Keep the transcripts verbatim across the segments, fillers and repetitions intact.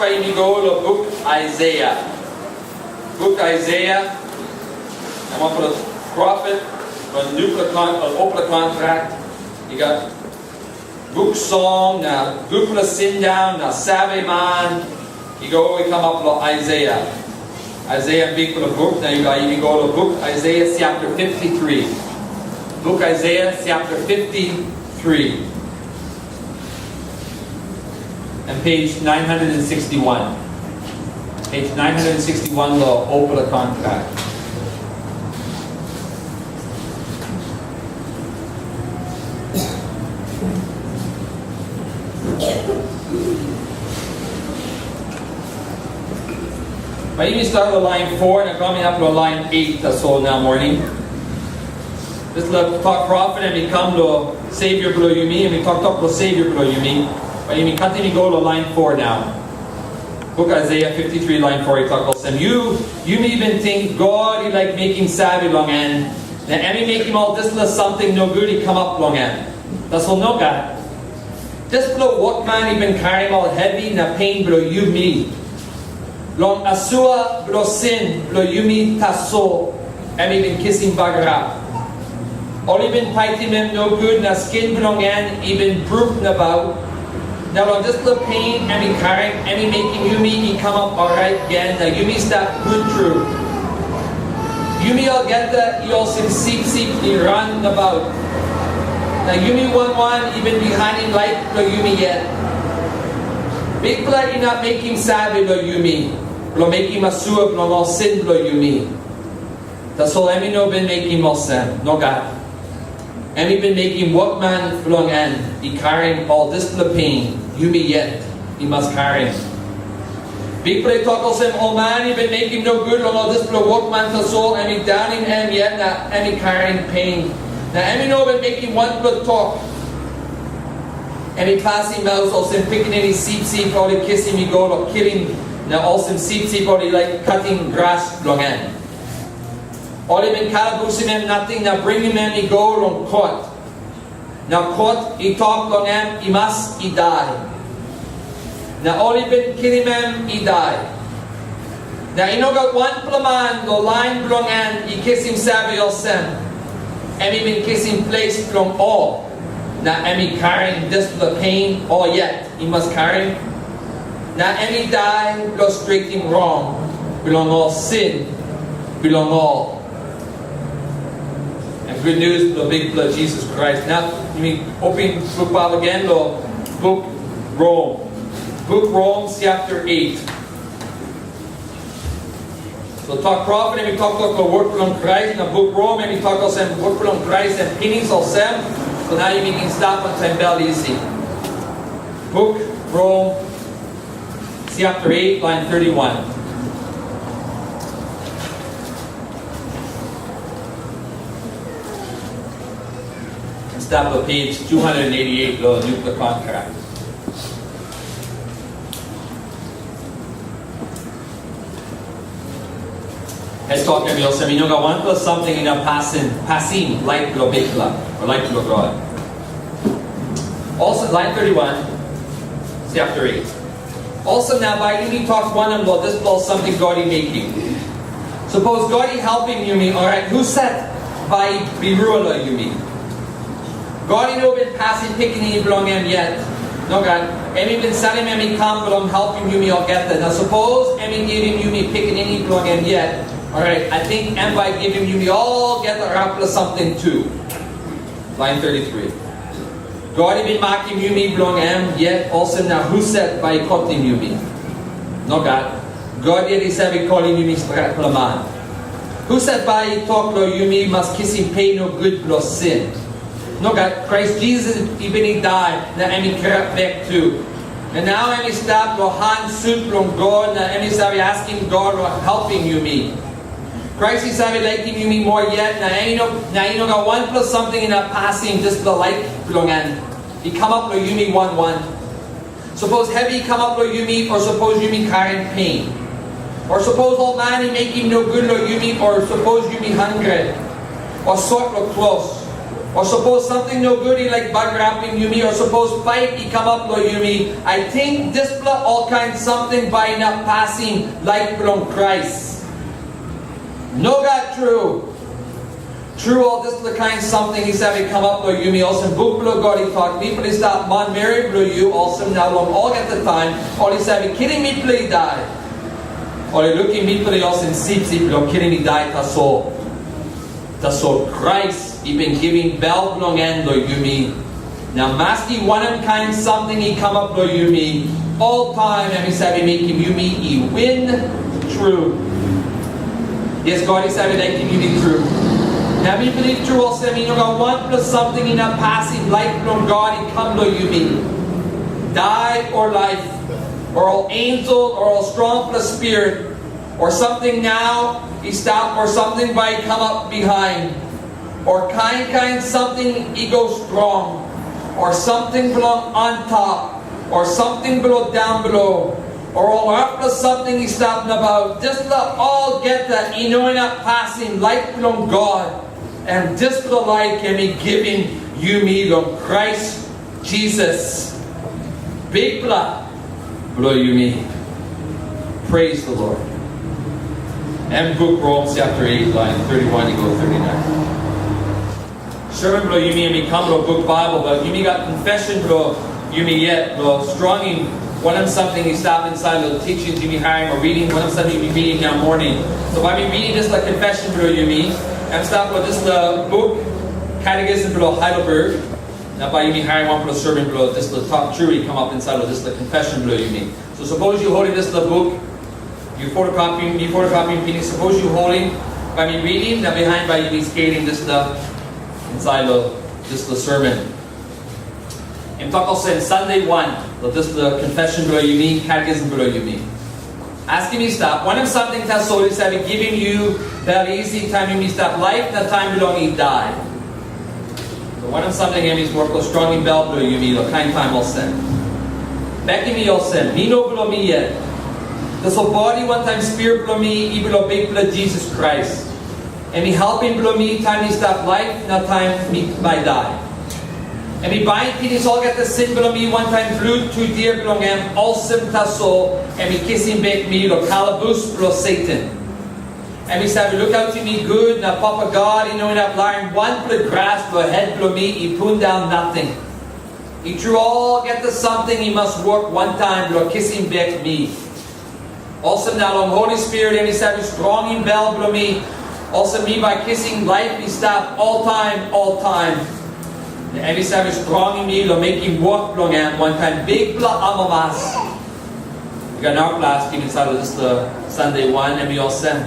Yumi go long buk Aisaia. Buk Aisaia, em wanpela profet, long nupela kon, long olpela kontrak. I gat buk song, na gutpela sindaun, na saveman. I go, i kamap long Aisaia. Aisaia bikpela buk, na yu gat, yumi go long buk Aisaia chapter fifty-three. Buk Aisaia chapter fifty-three. And page nine hundred and sixty-one. Page nine hundred and sixty-one long olpela kontrak. Bai yumi stat long lain foa na kam inap long lain eit tasol nau moning. Dispela tok profet em i kam long Savior bilong yumi, em i toktok long Savior bilong yumi. Bai yumi katim i go long lain foa nau. Buk Aisaia fifty-three lain foa i tok olsem, "Yu, yumi bin ting God i laik mekim save long en, na em i mekim ol dispela samting nogut i kamap long en. Tasol nogat. Dispela wokman i bin karim ol hevi na pen bilong yumi. Long asua bilong sin bilong yumi tasol em i bin kisim bagarap. Ol i bin paitim em nogut, na skin bilong en i bin bruk nabaut. Na long dispela pen em i karim, em i mekim yumi i kamap orait gen, na yumi stap gut tru. Yumi olgeta i olsem sipsip i ran nabaut, na yumi wan wan i bin bihainim laik bilong yumi yet. Bikpela i no mekim save long yumi, bilong mekim asua bilong ol sin bilong yumi. Tasol em i no bin mekim olsem. Nogat. Em i bin mekim wokman bilong en i karim ol dispela pen yumi yet i mas karim." Bikpela i tok olsem, "Ol man i bin mekim nogut long ol dispela wokman, tasol em i daunim em yet na em i karim pen. Na em i no bin mekim wanpela tok. Em i pasim maus olsem pikinini sipsip ol i kisim i go long kilim, na olsem sipsip ol i laik katim gras bilong en. Ol i bin kalabusim em nating na bringim em i go long kot. Na kot i tok long em i mas i dai. Na ol i bin kilim em i dai. Na i no gat wanpela man long lain bilong en i kisim save olsem, em i bin kisim ples bilong ol, na em i karim dispela pen ol yet i mas karim. Na em i dai bilong stretim rong bilong ol sin bilong ol." Em gutnius bilong Bikpela Jisas Krais. Nau yumi opim buk Baibel gen long buk Rom. Buk Rom, chapter eight. So tok profet em i toktok long wok bilong Krais, na buk Rom em i tok olsem wok bilong Krais em pinis olsem. So nau yumi ken stap wantaim bel isi. Buk Rom, chapter eight, line thirty-one. Stap long page two hundred eighty-eight long Nupela Kontrak. Em tok em i olsem, i no gat wanpela samting inap pasim, pasim laik bilong Bikpela, o laik bilong God. Olsem, lain thirty-one, chapter eight. Olsem na bai yumi tok wanem long dispela samting God i mekim? Sapos God i helpim yumi, orait husat bai i birua long yumi? God i no bin pasim Pikinini bilong em yet. Nogat. Em i bin salim em i kam bilong helpim yumi olgeta. Na sapos em i givim yumi Pikinini bilong em yet, orait, ating em bai givim yumi olgeta arapela samting tu. Lain thirty-three. God i bin makim yumi bilong em, yet olsem na husat bai i kotim yumi? Nogat. God yet i save kolim yumi stretpela man. Husat bai i tok long yumi mas kisim pe nogut bilong sin? Nogat, Krais Jisas i bin i dai, na em i kirap bek tu. Na nau em i stap long han sut bilong God, na em i save askim God long helpim yumi. Krais i save laikim yumi moa yet, na em i no, na i no gat wanpela samting inap pasim dispela laik bilong en i kamap long yumi wan wan. Sapos hevi i kamap long yumi, o sapos yumi karim pen, o sapos ol man i mekim nogut long yumi, o sapos yumi hangre, o sot long klos, O sapos samting nogut i laik bagarapim yumi, o sapos pait i kamap long yumi, ating dispela olkain samting bai inap pasim laik bilong Krais. Nogat tru. Tru, ol dispela kain samting i save kamap long yumi, olsem buk bilong God i tok, mipela i stap manmeri bilong yu, olsem na long olgeta taim ol i save kilim mipela i dai. Ol i lukim mipela i olsem sipsip bilong kilim i dai tasol. Tasol Krais i bin givim bel bilong en long yumi. Na maski wanem kain samting i kamap long yumi, oltaim em i save mekim yumi i win tru. Yes, God i save laikim yumi tru. Na mi bilip tru olsem, i no gat wanpela samting inap pasim laik bilong God i kam long yumi. Dai o laip, o ol ensel, o ol strongpela spirit, o samting nau i stap, o samting bai i kamap bihain, o kain kain samting i go strong, o samting bilong antap, o samting bilong daunbilo, o ol arapela samting i stap nabaut, dispela olgeta i no inap pasim laik bilong God, em dispela laik em i givim yumi long Krais Jisas, Bikpela bilong yumi. Praise the Lord. Em buk Rom chapter eight, line thirty-one i go thirty-nine. Sermon bilong yumi em i kam long buk Bible, but yumi gat confession bilong yumi yet, bilong strongim wanem samting i stap insait long teachings yumi harim o reading, wanem samting yumi reading nau morning. So bai mi reading dispela confession bilong yumi, em stap long dispela buk, Catechism bilong Heidelberg. Na bai yumi harim wanpela sermon bilong dispela tok tru i kamap insait long dispela confession bilong yumi. So sapos yu holim dispela buk, yu photocopy, mi photocopy pinis, sapos yu holim, bai mi reading, na bihain bai yumi skelim dispela insait long dispela sermon. Em tok olsem, Sunday wan, long dispela confession bilong yumi, catechism bilong yumi. Askim i stap, wanem samting tasol i save givim yu bel isi taim yumi stap laip na taim bilong i dai? So wanem samting em i wok long strongim bel bilong yumi long kain taim olsem? Bekim mi olsem, mi no bilong mi yet. Tasol bodi wantaim spirit bilong mi i bilong Bikpela Jisas Krais. Em i helpim bilong mi taim mi stap laip na taim mi bai dai. Em i baim pinis olgeta sin bilong mi wantaim blut tudia bilong em, olsem tasol em i kisim bek mi long kalabus bilong Satan. Em i save lukautim mi gut, na Papa God i no inap larim wanpela gras bilong het bilong mi i pundaun nating. I tru, olgeta samting i mas wok wantaim bilong kisim bek mi. Olsem na long Holi Spirit em i save strongim bel bilong mi, olsem mi bai kisim laip i stap oltaim, oltaim. Na em i save strongim mi long mekim wok bilong em wantaim bikpela amamas. I gat narapela askim insait long dispela Sunday wan, em i olsem,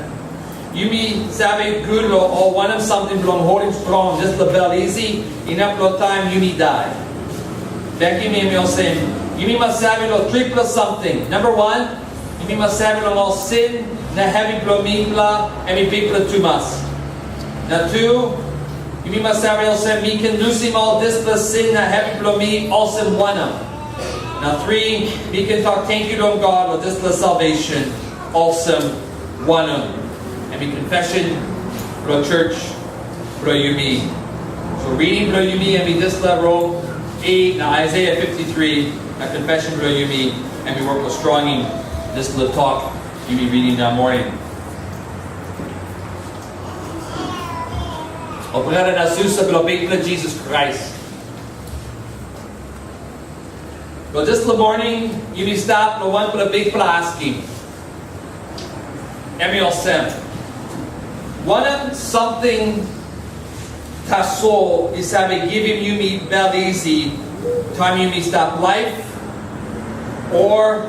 yumi save gut long ol wanem samting bilong holim strong dispela bel isi inap long taim yumi dai. Bekim em i olsem, yumi mas save long tripela samting. Namba wan, yumi mas save long ol sin na hevi bilong mipela em i bikpela tumas. Na tu, yumi mas save olsem, mi ken lusim ol dispela sin na hevi bilong mi olsem wanem? Na tri, mi ken tok tenkyu long God long dispela salvation olsem wanem? Em i confession bilong church bilong yumi. So reading bilong yumi em i dispela Rom eight na Isaiah fifty-three, na confession bilong yumi em i wok long strongim dispela tok yumi reading nau morning. Ol brata na susa bilong Bikpela Jisas Krais. Long dispela morning, yumi stap long wanpela bikpela askim. Em i olsem, wanem samting tasol i save givim yumi bel isi taim yumi stap laip, o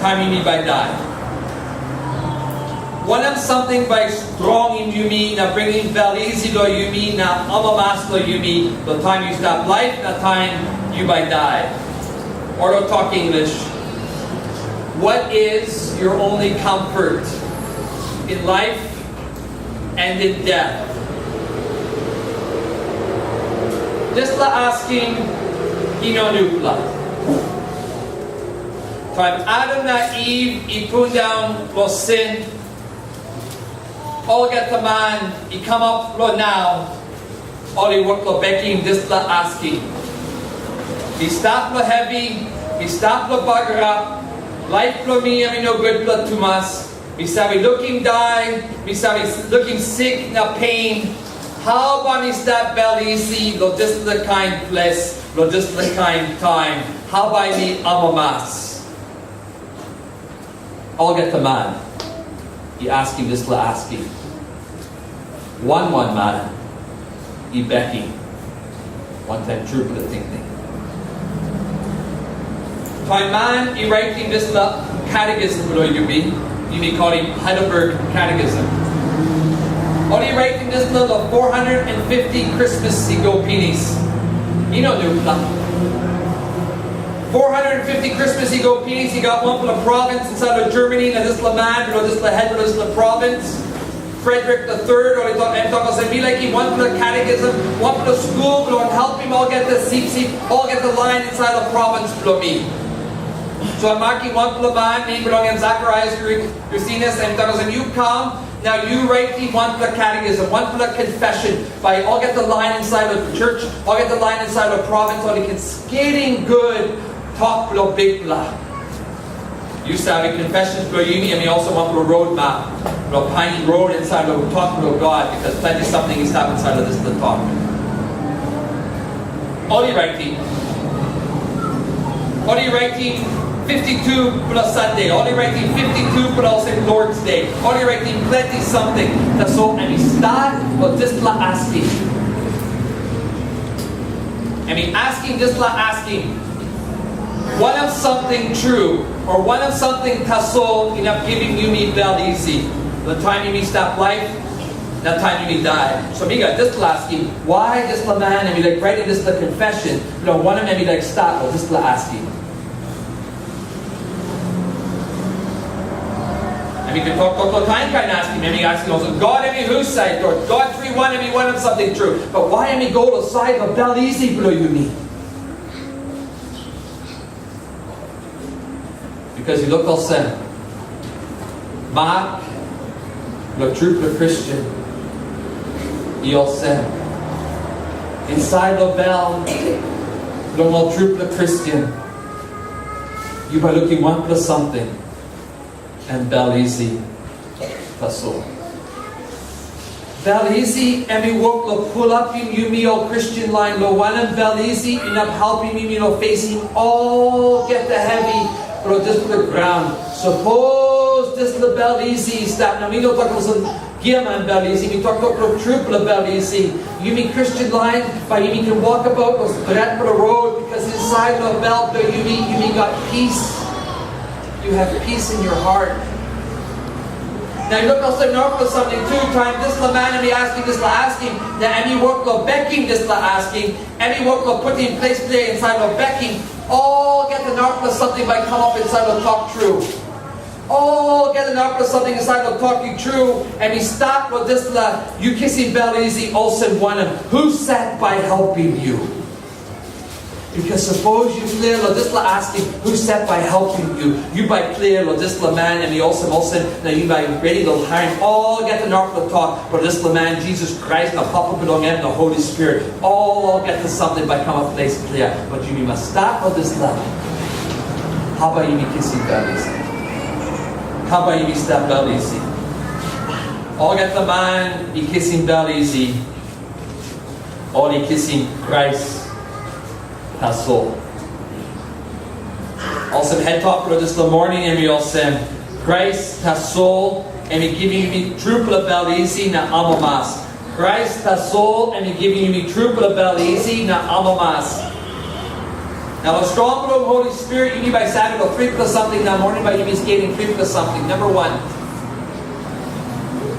taim yumi bai dai? Wanem samting bai strongim yumi na bringim bel isi long yumi na amamas long yumi long taim yu stap laip na taim yu bai dai? Or to talk English, what is your only comfort in life and in death? Dispela askim i no nupela. Taim Adam na Iv i pundaun long sin, olgeta man i kamap long nau, Ol i wok long bekim dispela askim. Mi stap long hevi, mi stap long bagarap, laip bilong mi em i no gutpela tumas. Mi save lukim dai, mi save lukim sik na pen. Hau bai mi stap bel isi long dispela kain ples, long dispela kain taim? Hau bai mi amamas? Olgeta man i askim dispela askim. Wan wan man i bekim wantaim trupela tingting. Taim man i raitim dispela catechism bilong yumi, yumi kolim Heidelberg Catechism. Ol i raitim dispela long four hundred and fifty Krismas i go pinis. I no nupela. Four hundred and fifty Krismas i go pinis, i gat wanpela provins insait long Germany, na dispela man, bilong dispela het bilong dispela provins, Frederick the Third, ol i tok, em tok olsem, mi laikim wanpela catechism, wanpela skul bilong helpim olgeta sipsip, olgeta lain insait long provins bilong mi. So em makim wanpela man, nem bilong en Zacharias Gru-, Grusinus, em tok olsem, yu kam, nau yu raitim wanpela catechism, wanpela confession, bai olgeta lain insait long church, olgeta lain insait long provins, ol i ken skelim gut tok bilong Bikpela. Yu save, confessions bilong yumi, em i olsem wanpela road map, bilong painim rot insait long tok bilong God, bikos planti samting i stap insait long dispela tok. Ol i raitim. Ol i raitim fifty-two pela Sunday. Ol i raitim fifty-two pela olsem Lord's Day. Ol i raitim planti samting. Tasol em i stat long dispela askim. Em i askim dispela askim. Wanem samting tru, o wanem samting tasol inap givim yumi bel isi? Long taim yumi stap laip, na taim yumi dai. So mi gat dispela askim, wai dispela man em i laik raitim dispela confession, bilong wanem em i laik stat long dispela askim? Em i ken tok, tok, tok, kain, kain askim, em i askim olsem, God em i husat, o God tru i wanem, i wanem samting tru. But wai em i go long sait long bel isi bilong yumi? Bikos yu luk olsem, mak bilong trupela Kristen i olsem, insait long bel bilong ol trupela Kristen, yu bai lukim wanpela samting, em bel isi tasol. Bel isi em i wok long pulapim yumi ol Kristen lain, long wanem, bel isi inap helpim yumi long fesim olgeta hevi bilong dispela graun. Sapos dispela bel isi i stap, na mi no tok olsem giaman bel isi, mi toktok long trupela bel isi. Yumi Kristen lain, bai yumi ken wokabaut long stretpela rot, bikos insait long bel bilong yumi, yumi gat pis. You have peace in your heart. Na yu luk olsem narapela samting tu, taim dispela man em i askim dispela askim, na em i wok long bekim dispela askim, em i wok long putim ples klia insait long bekim, olgeta narapela samting bai kamap insait long tok tru. Olgeta narapela samting insait long tok i tru, em i stap long dispela, yu kisim bel isi olsem wanem? Husat bai helpim yu? Bikos sapos yu klia long dispela askim, husat bai helpim yu? Yu bai klia long dispela man em i olsem olsem, na yu bai redi long harim olgeta narapela tok bilong dispela man Jisas Krais na Papa bilong em na Holi Spirit. Olgeta samting bai kamap ples klia, bat yumi mas stat long dispela. Hau bai yumi kisim bel isi? Hau bai yumi stap bel isi? Olgeta man i kisim bel isi, ol i kisim Krais tasol. Olsem het tok bilong dispela moning em i olsem, Krais tasol em i givim yumi trupela bel isi na amamas. Krais tasol em i givim yumi trupela bel isi na amamas. Na long strong bilong Holi Spirit, yumi bai save long tripela samting na moning bai yumi skelim tripela samting. Namba wan,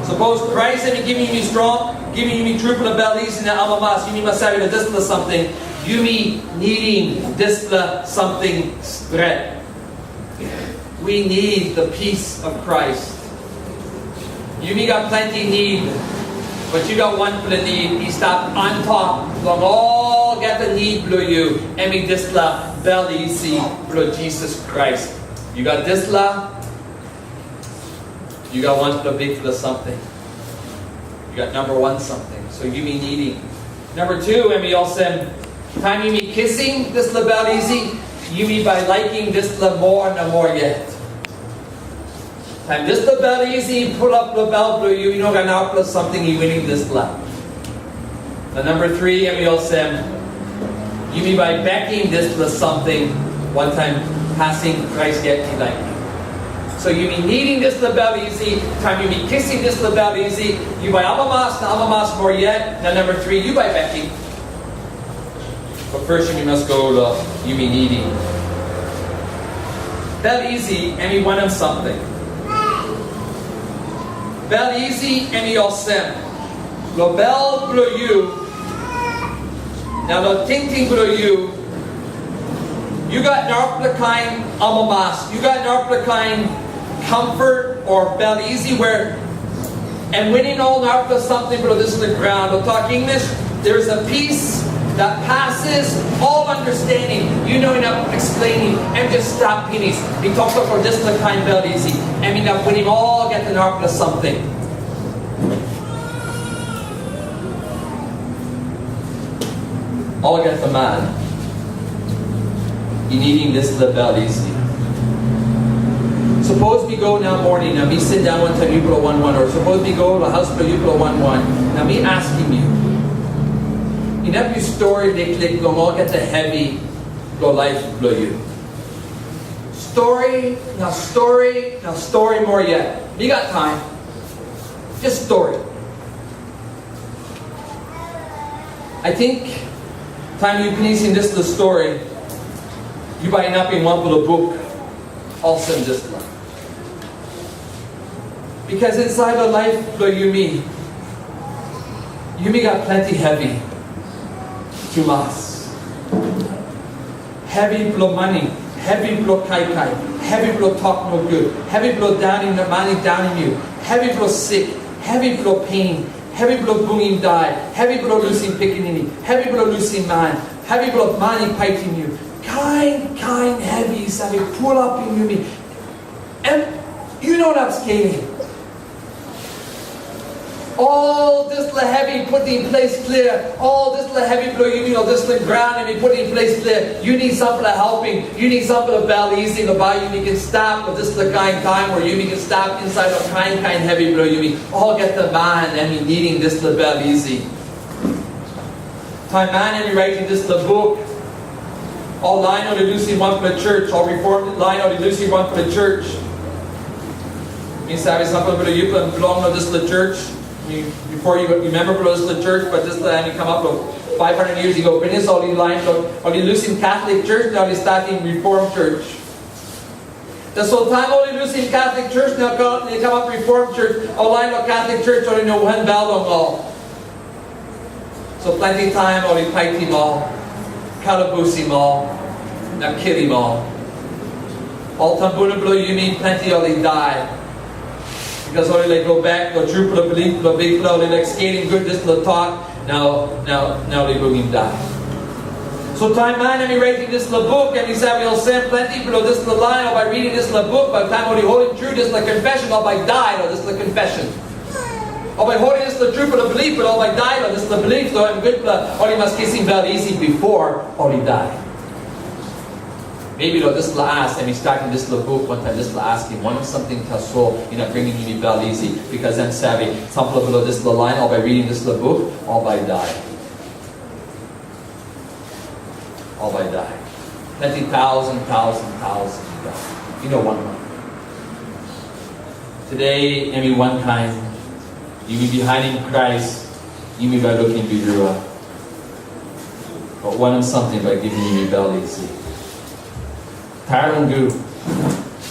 sapos Krais em i givim yumi strong, givim yumi trupela bel isi na amamas, yumi mas save long dispela samting. Yumi nidim dispela samting stret. We need the peace of Christ. Yumi gat planti nid, bat yu gat wanpela nid i stap antap long olgeta nid bilong yu, em i dispela bel isi bilong Jisas Krais. Yu gat dispela, yu gat wanpela bikpela samting. Yu gat namba wan samting. So yumi nidim Number two, em i olsem, taim yumi kisim dispela bel isi, yumi bai laikim dispela moa na moa yet. Taim dispela bel isi i pulap long bel bilong yu, i no gat narapela samting i winim dispela. Na number three, em i olsem, yumi bai bekim dispela samting wantaim pasin Krais yet i laik. So yumi nidim dispela bel isi, taim yumi kisim dispela bel isi, yu bai amamas na amamas moa yet, na number three, yu bai bekim. But first, yumi mas go long yumi nidim. Bel isi, em i wanem samting? Bel isi, em i olsem. Long bel bilong yu, na long tingting bilong yu, yu gat narapela kain amamas, yu gat narapela kain comfort o bel isi, where em winim ol narapela samting bilong dispela graun. Long tok English, there is a peace that passes all understanding. Yu no inap explaining, em just stap pinis. Mi toktok long dispela kain bel isi, em inap winim olgeta narapela samting. Olgeta man i nidim dispela bel isi. Sapos mi go nau moning na mi sindaun wantaim yupela wan wan, o sapos mi go long haus bilong yupela wan wan, na mi askim yu, inap yu stori liklik long olgeta hevi long laip bilong yu. Stori na stori na stori moa yet. Mi gat taim. Just stori. I think, taim yu pinisim dispela stori, yu bai inapim wanpela buk olsem dispela. Because insait long laip bilong yumi, yumi gat planti hevi tumas. Hevi bilong mani, hevi bilong kaikai, hevi bilong tok nogut, hevi bilong daunim na man i daunim yu, hevi bilong sik, hevi bilong pen, hevi bilong bungim dai, hevi bilong lusim pikinini, hevi bilong lusim man, hevi bilong man i paitim yu. Kain kain hevi i save pulapim yumi. Em, yu no inap skelim. Ol dispela hevi putim ples klia, ol dispela hevi bilong yumi long dispela graun em i putim ples klia. Yu nid sampela helpim, yu nid sampela bel isi, na bai yumi ken stap long dispela kain taim, o yumi ken stap insait long kain kain hevi bilong yumi. Olgeta man em i nidim dispela bel isi. Taim man em i raitim dispela buk, ol lain ol i lusim wanpela church, ol Reform lain ol i lusim wanpela church. Mi save sampela bilong yupela bilong long dispela church. Mi, before yu, yu memba bilong dispela church, but dispela em i kamap long five hundred years ago. Pinis ol i lain long, ol i lusim Catholic Church, na ol i statim Reform Church. Tasol taim ol i lusim Catholic Church na kam, i kamap Reform Church, ol lain long Catholic Church ol i no wanbel long ol. So planti taim ol i paitim ol, kalabusim ol, na kilim ol. Ol tumbuna bilong yumi planti ol i dai. Because ol i laik go bek long trupela bilip bilong Bikpela, ol i laik skelim gut dispela tok, na, na, na ol i bungim dai. So taim man em i raitim dispela buk, em i save olsem, planti bilong dispela lain, ol bai ritim dispela buk, bai taim ol i holim tru dispela confession, ol bai dai long dispela confession. Ol bai holim dispela trupela bilip, ol bai dai long dispela bilip, so em gutpela ol i mas kisim bel isi bipo ol i dai. Maybe long dispela as em i statim dispela buk, wantaim dispela askim, wanem samting tasol inap bringim yumi bel isi, bikos em save, sampela bilong dispela lain, ol bai ritim dispela buk, ol bai dai. Ol bai dai. Planti tausen, tausen, tausen i dai. I no wan man. Tude, em i wankain, yumi bihainim Krais, yumi bai lukim birua. But wanem samting bai givim yumi bel isi? Tarangu,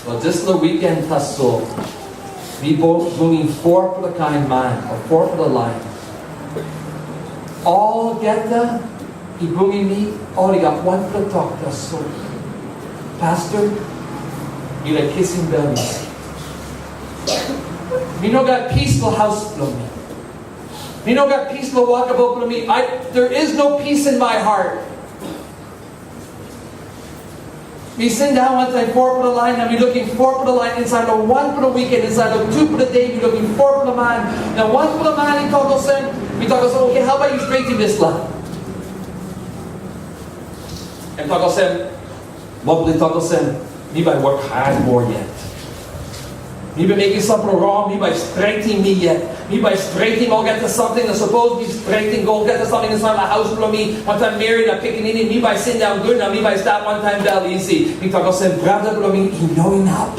long dispela wiken tasol, mi bungim fopela kain man, o fopela lain. Olgeta i bungim mi, ol i gat wanpela tok tasol. Pastor, mi laik kisim bel isi. Mi no gat pis long haus bilong mi. Mi no gat pis long wokabaut bilong mi. I, there is no peace in my heart. Mi sindaun wantaim fopela lain, na mi lukim fopela lain insait long wanpela wiken, insait long tupela de, mi lukim fopela man. Na wanpela man i tok olsem, Mi tok olsem, "Okay, how about you straighten dispela?" Em tok olsem, wanpela i tok olsem, "Mi bai wok hat moa yet. Mi bin mekim sampela rong, mi bai straitim mi yet. Mi bai straitim olgeta samting na sapos mi straitim olgeta samting insait long haus bilong mi, wantaim meri na pikinini, mi bai sindaun gut na mi bai stap wantaim bel isi." Mi tok olsem, "Brata bilong mi, i no inap."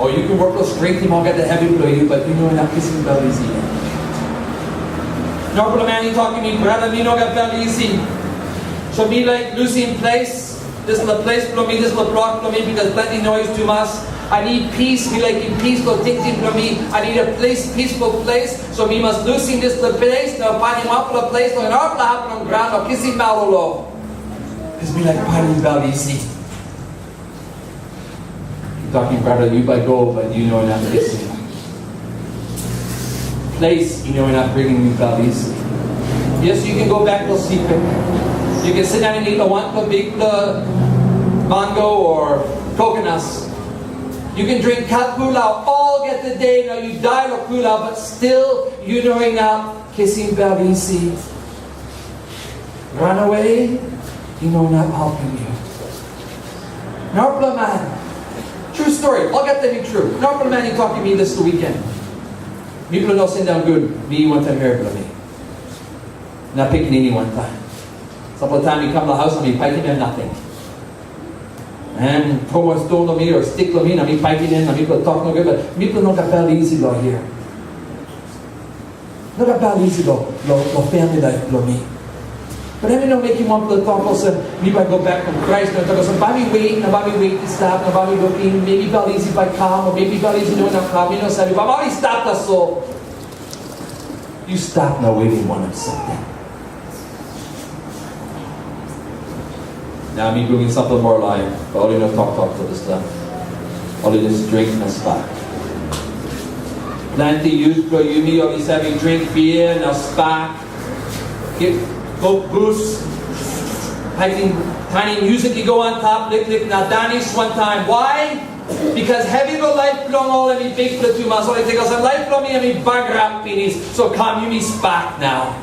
O yu ken wok long stretim olgeta hevi bilong yu, but yu no inap kisim bel isi yet. Narapela man i tokim mi, "Brata, mi no gat bel isi. So mi laik lusim ples, dispela ples bilong mi, dispela blok bilong mi, bikos planti nois tumas. I need peace, mi laikim peace long tingting bilong mi. I need a place, peaceful place. So mi mas lusim dispela ples, na painim wanpela ples long narapela hap long graun, long kisim bel isi." Bikos mi laik painim bel isi. Tokim brata, yu bai go, but yu no inap kisim. Ples i no inap bringim yu bel isi. Yes, yu ken go bek long sikrik. Yu ken sindaun i no wanpela bikpela mango o kokonas. Yu ken dring kap kula olgeta de, na yu dai long kula, but stil yu no inap kisim bel isi. Ranawe i no inap helpim yu. Narapela man, true story, olgeta i tru. Narapela man i tokim mi dispela wiken. Mipela no sindaun gut, mi wantaim meri bilong mi. Na pikinini wantaim. Sampela taim mi kam long haus na mi paitim em nating. Em tromoi ston long mi o stik long mi, na mi paitim em, na mipela tok nogut, but mipela no gat bel isi long hia. No gat bel isi long, long, long family life bilong mi. But em i no mekim wanpela tok olsem, mi bai go bek long Krais, na tok olsem, bai mi wet, na bai mi wet i stap, na bai mi lukim, maybe bel isi bai kam, o maybe bel isi no inap kam, mi no save, bai, bai mi stap tasol. Yu stap na wetim wanem samting. Na mi bringim sampela moa lain, but ol i no toktok long dispela. Ol i just dring na spak. Planti yut bilong yumi ol i save dring bia na spak. Go bus. Paitim tanim musik i go antap liklik na danis wantaim. Why? Because hevi long laip bilong ol em i bikpela tumas. Ol i tok olsem, laip bilong mi em i bagarap pinis. So kam yumi spak nau.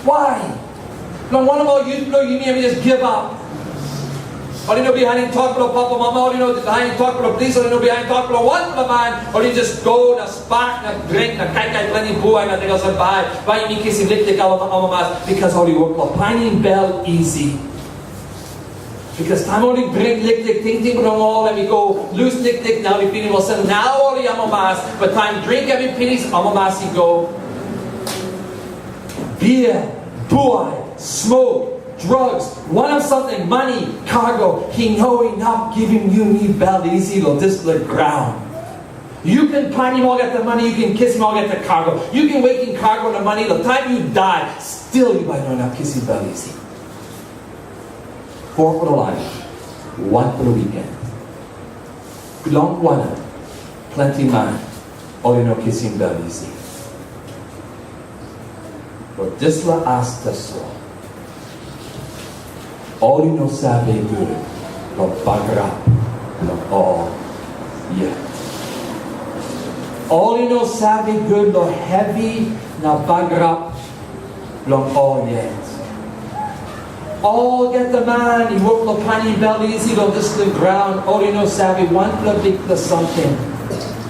Why? Long wanem ol yut bilong yumi em i just give up? Ol i no bihainim tok bilong papa mama, ol i no bihainim tok bilong plis, ol i no bihainim tok bilong wanpela man, ol i just go na spak na dring na kaikai planti buai na tok olsem, bai, bai mi kisim liklik amamas, because ol i wok long painim bel isi. Because taim ol i dring liklik, tingting bilong ol em i go lus liklik, na ol i pilim olsem, nau ol i amamas, but taim dring em i pinis, amamas i go. Bia, buai, smok, drugs, wanem samting, mani, kago, i no inap givim yumi bel isi long dispela graun. Yu ken painim olgeta mani, yu ken kisim olgeta kago, yu ken wetim kago na mani, long taim yu dai, stil yu bai no inap kisim bel isi. Fopela lain, wanpela wiken. Bilong wanem, planti man ol i no kisim bel isi. Long dispela as tasol, ol i no save gut long bagarap bilong ol yet. Ol i no save gut long hevi na bagarap bilong ol yet. Olgeta man i wok long painim bel isi long dispela graun, ol i no save wanpela bikpela samting.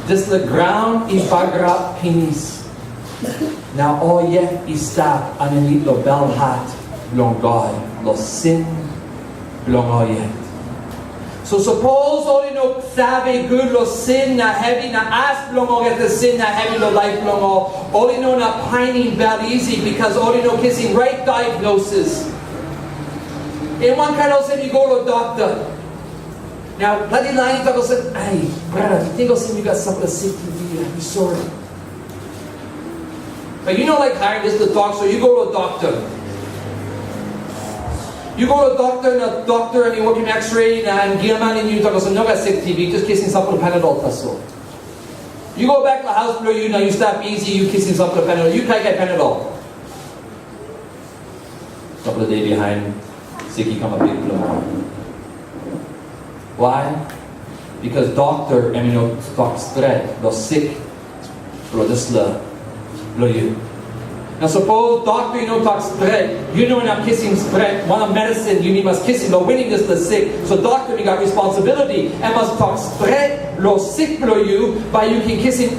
Dispela graun i bagarap pinis. Na ol yet i stap aninit long belhat bilong God, long sin bilong ol yet. So sapos ol i no save gut long sin na hevi na as bilong olgeta sin na hevi long laip bilong ol, ol i no inap painim bel isi, bikos ol i no kisim rait diagnosis. Em wankain olsem yu go long dokta. Na planti lain i tok olsem, "Ai, brata, mi ting olsem yu gat sampela sik, yu sori." But yu no laik harim dispela tok, so yu go long dokta. Yu go long dokta, na dokta em i wokim X-ray na em giaman, na yu tok olsem, "No gat sik, T B, just kisim sampela Panadol tasol." Yu go bek long haus bilong yu, na yu stap isi, yu kisim sampela Panadol, yu kaikai Panadol. Sampela de bihain, sik i kamap bikpela moa. Why? Because dokta em i no tok stret long sik Lo dispela, lo yu. Na sapos dokta i no tok stret, yu no inap kisim stret wanem medicine yu mas kisim lo winim dispela sik. So dokta i gat responsibility, em mas tok stret lo sik blo yu, bai yu ken kisim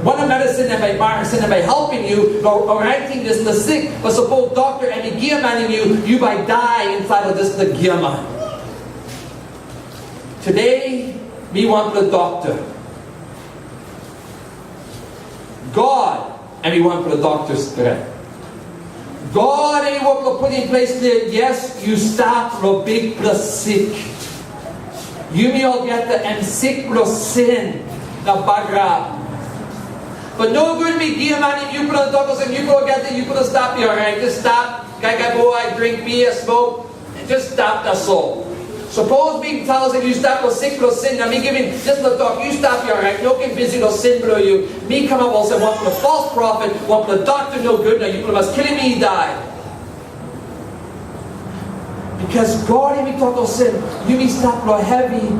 wanem medicine em bai, medicine em bai helpim yu lo oraitim dispela sik. But sapos dokta em i giamanim yu, yu bai dai insait lo dispela giaman. Today, mi wanpela dokta. God em i wanpela dokta stret. God em i wok lo putim ples klia, yes, yu stap lo bikpela sik. Yumi olgeta em sik blo sin na bagarap. But nogut mi giamanim yupela, tok olsem, yupela olgeta, yupela stap, yu orait, just stap. Kaikai bua, dring bia, smoke. Just stap tasol. Sapos mi tok olsem yu stap lo sik blo sin, na mi givim dispela tok, yu stap, yu orait, no ken bisi lo sin blo yu. Mi kamap olsem wanpela false prophet, wanpela dokta nogut, na yupela mas kilim mi i dai. Because God em i tok olsem, yumi stap lo hevi,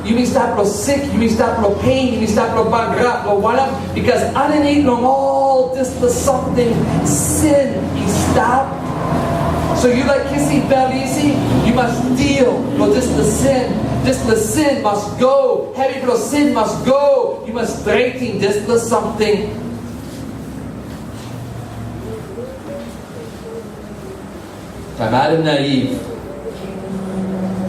yumi stap lo sik, yumi stap lo pain, yumi stap lo bagarap, lo wanem? Because aninit long ol dispela samting, sin i stap. So yu laik kisim bel isi, yu mas deal lo dispela sin. Dispela sin mas go, hevi blo sin mas go. Yu mas stretim dispela samting. Taim Adam na Iv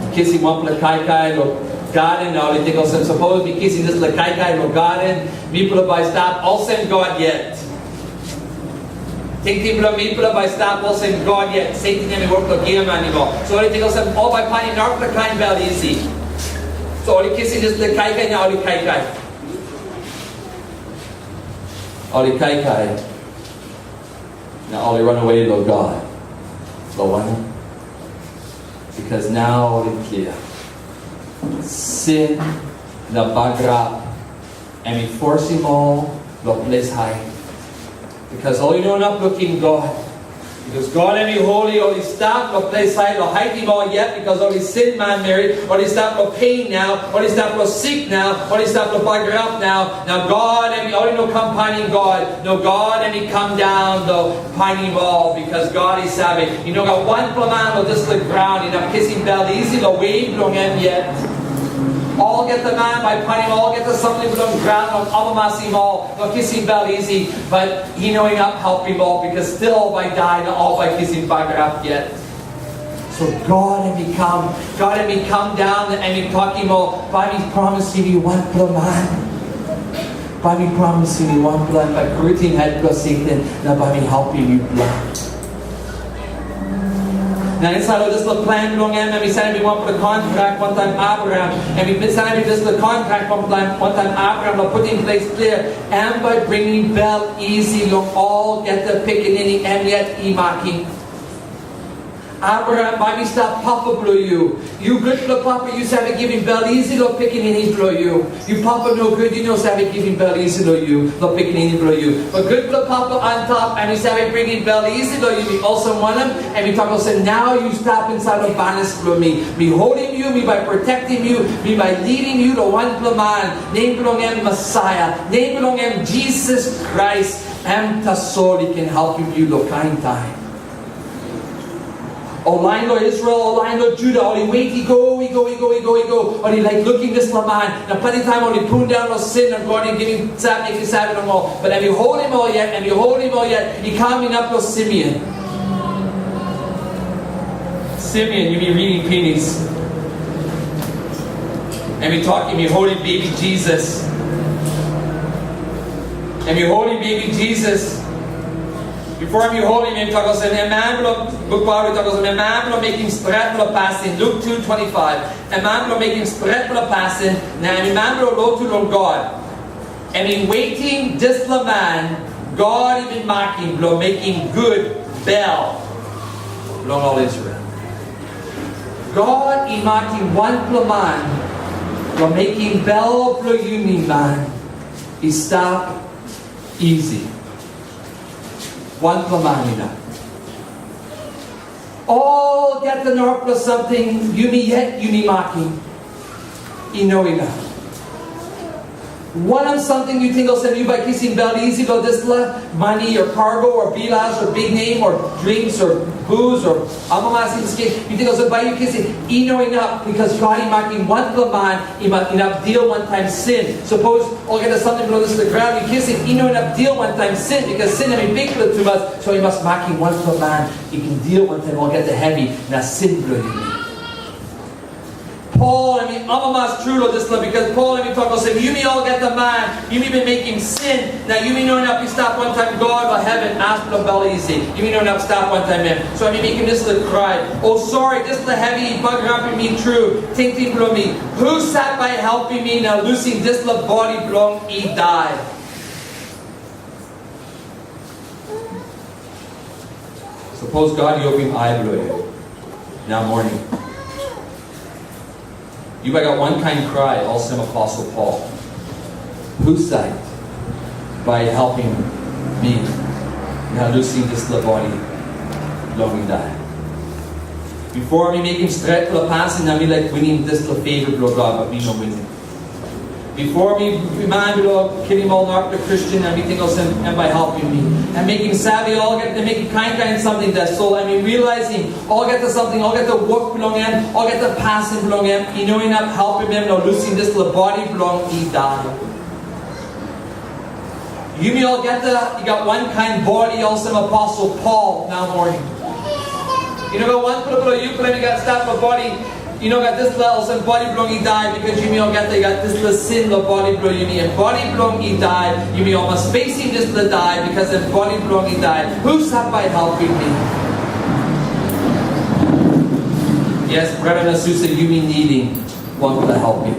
i kisim wanpela kaikai lo gaden, na ol i ting olsem, sapos mi kisim dispela kaikai lo gaden, mipela bai stap olsem God yet. Tingting bilong mipela bai stap olsem God yet. Satan em i wok lo giaman i go. So ol i ting olsem, ol bai painim narapela kain bel isi. So ol i kisim dispela kaikai, na ol i kaikai. Ol i kaikai. Na ol i ranawe long God. Long wanem? Because nau ol i klia. Sin na bagarap em i forsim ol long ples hait. Because ol i no inap lukim God. Because God em i holi, ol i stap long ples hait, long haitim ol yet, because ol i sin manmeri, ol i stap long pain nau, ol i stap long sik nau, ol i stap long bagarap nau. Na God em i, ol i no kam painim God. No, God em i kam daun long painim ol, because God i save, i no gat wanpela man long dispela graun inap kisim bel isi long we bilong em yet. Olgeta man bai painim olgeta samting bilong graun long amamasim ol long kisim bel isi, but i no inap helpim ol, because stil ol bai dai na ol bai kisim bagarap yet. So God em i kam, God em i kam daun na em i tokim ol, bai mi promisim yu wanpela man. Bai mi promisim yu wanpela, em bai brutim het bilong Satan, na bai mi helpim yupela. Na insait long dispela plan bilong em, em i salim wanpela kontrak wantaim Abraham. Em i salim dispela kontrak wantaim, wantaim Abraham, long putim ples klia, em bai bringim bel isi long olgeta pikinini em yet i makim. Abraham, bai mi stap papa bilong yu. Yu gutpela papa, yu save givim bel isi long pikinini bilong yu. Yu papa nogut, yu no save givim bel isi long yu, long pikinini bilong yu. But gutpela papa antap, em i save bringim bel isi long yu. Mi olsem wanem? Em i tok olsem, nau yu stap insait long banis bilong mi. Mi holim yu, mi bai protektim yu, mi bai lidim yu long wanpela man. Nem bilong em Mesaia. Nem bilong em Jisas Krais. Em tasol i ken helpim yu long kain taim. Ol lain long Israel, ol lain long Juda, ol i wet i go, i go, i go, i go, i go. Ol i laik lukim dispela man. Na planti taim ol i pundaun long sin, na God i givim save, mekim save long ol. But em i holim ol yet, em i holim ol yet, i kam inap long Simeon. Simeon, yumi ridim pinis. Em i tok, em i holim bebi Jisas. Em i holim bebi Jisas. Bipo em i holim, em tok olsem, em man bilong, Buk Baibel i tok olsem, em man bilong mekim stretpela pasin, Luk two twenty-five. Em man bilong mekim stretpela pasin, na em i man bilong lotu long God. Em i wetim dispela man God i bin makim bilong mekim gut bel bilong ol Israel. God i makim wanpela man bilong mekim bel bilong yumi man i stap isi. Wanpela man inap. Olgeta narapela samting yumi yet yumi makim, i no inap. Wanem samting yu ting olsem yu bai kisim bel isi long dispela mani o cargo o bilas o big name o drinks o booze o amamas i skin? Yu ting olsem bai yu kisim? I no inap, bikos God i makim wanpela man i ma-, inap deal wantaim sin. Sapos olgeta samting bilong dispela graun yu kisim, i no inap deal wantaim sin, bikos sin em i bikpela tumas, so i mas makim wanpela man i ken deal wantaim olgeta hevi na sin bilong yu. Pol em i amamas tru long dispela, bikos Pol em i tok olsem, yumi olgeta man, yumi bin mekim sin, na yumi no inap i stap wantaim God long heven as bilong bel isi. Yumi no inap stap wantaim em. So em i mekim dispela krai, "O sori, dispela hevi i bagarapim mi tru, tingting bilong mi. Husat bai helpim mi na lusim dispela bodi bilong i dai?" Sapos God i opim ai bilong yu nau moning, yu bai gat wankain krai olsem aposel Pol, "Husat bai helpim mi na lusim dispela bodi long i dai?" Bipo mi mekim stretpela pasin na mi laik winim dispela favor bilong God, bat mi no winim. Bipo mi, mi man bilong kilim ol narapela Kristen, na mi ting olsem, em bai helpim mi. Em mekim save olgeta, em mekim kain kain samting tasol, em i realizing olgeta samting, olgeta wok bilong em, olgeta pasin bilong em, i no inap helpim em long lusim dispela bodi bilong i dai. Yumi olgeta i gat wankain bodi olsem aposel Pol nau moning. I no gat wanpela bilong yupela i gat stap long bodi, i no gat dispela olsem bodi bilong i dai, bikos yumi olgeta i gat dispela sin long bodi bilong yumi, em bodi bilong i dai, yumi ol mas fesim dispela dai, bikos em bodi bilong i dai. Husat bai helpim mi? Yes, brata na susa, yumi nidim wanpela helpim.